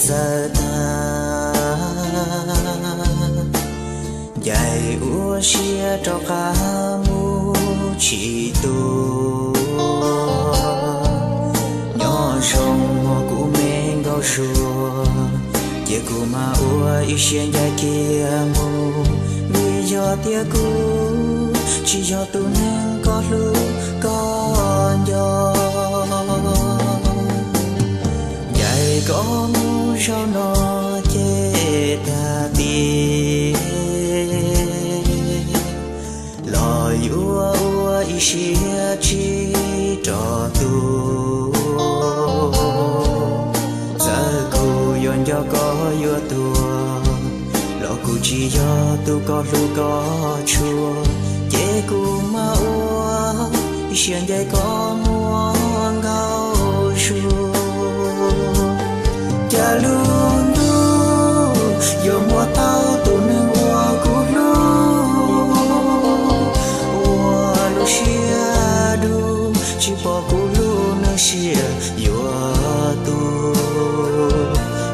txawv tag, ncaim ua siab rov qab mus tsis tu. Nyob zoo hos kuv me nkauj Suav, cia kuv mam ua ib siab ncaim kiag mus, vim yog tias kuv tsis yog tus neeg koj hlub koj nco. Ncaim koj mus zaum no ces tag tiag, los yuav ua ib siab tsis rov tuaj. Txawm kuv yuav nco koj yuav tuag, los kuv tsis yog tus koj hlub koj tshua, ces kuv mam ua ib siab ncaim koj muaj nkauj Suav. Cas lub ntuj yuav muab tau tus neeg uas kuv hlub, ua lub siab dub tsis pom kuv hlub nws siab yuav tu.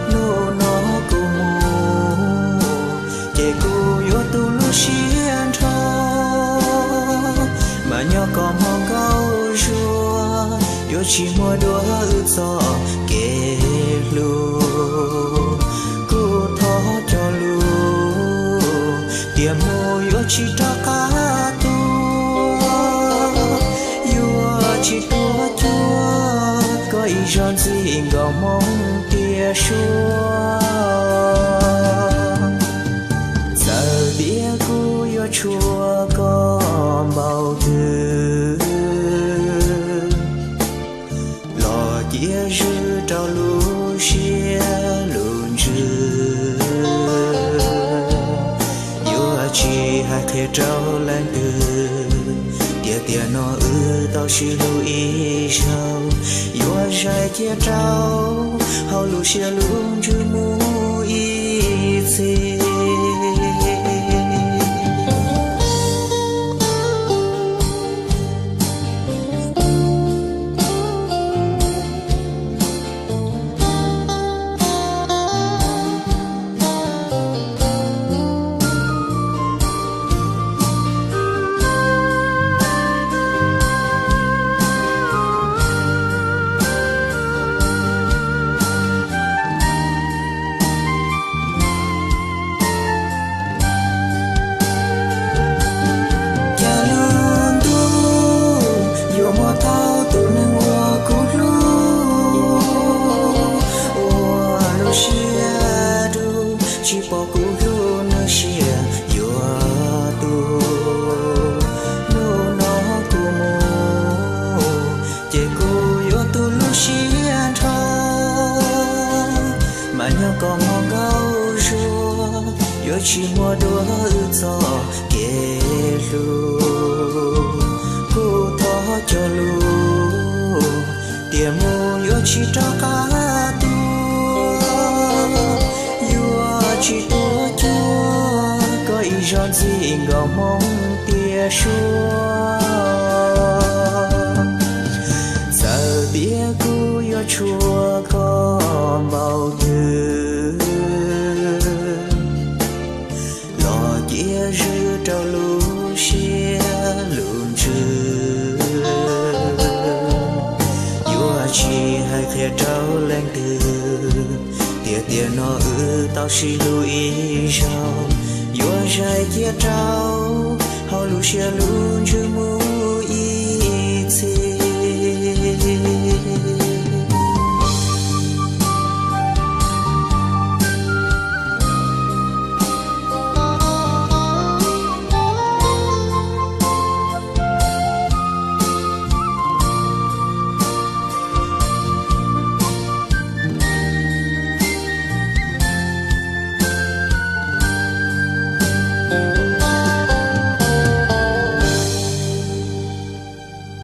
Hnub no kuv mus ces kuv yuav tu lub siab nrho, mas nyob koj muaj nkauj Suav, yuav tsis muaj dua wb txoj kev hlub. Kuv thov cog lus tias mus yuav tsis rov qab tuaj, yuav tsis tuaj cuag koj ib zaug ntxim nkaus hmoov tiaj suab. Txawm tias kuv yuav tshua koj npaum twg, los cia zwm rau lub siab lub ntsws. Yuav tsis hais qhia rau leej twg tias tiam no wb tau sib hlub ib zaug, yuav zais cia rau hauv lub siab lub ntsws mus ib txhis. Cas lub ntuj yuav muab tau tus neeg uas kuv hlub, ua lub siab dub tsis pom kuv hlub nws siab yuav tu. Hnub no kuv mus ces kuv yuav tu lub siab nrho, mas nyob koj muaj nkauj Suav, yuav tsis muaj dua wb txoj kev hlub. Kuv thov cog lus tias mus yuav tsis rov qab tuaj, yuav tsis tuaj cuag koj ib zaug ntxim nkaus hmoov tiaj suab. Txawm tias kuv yuav tshua koj npaum twg, los cia zwm rau lub siab lub ntsws. Yuav tsis hais qhia rau leej twg tias tiam no wb tau sib hlub ib zaug, yuav zais cia rau hauv lub siab lub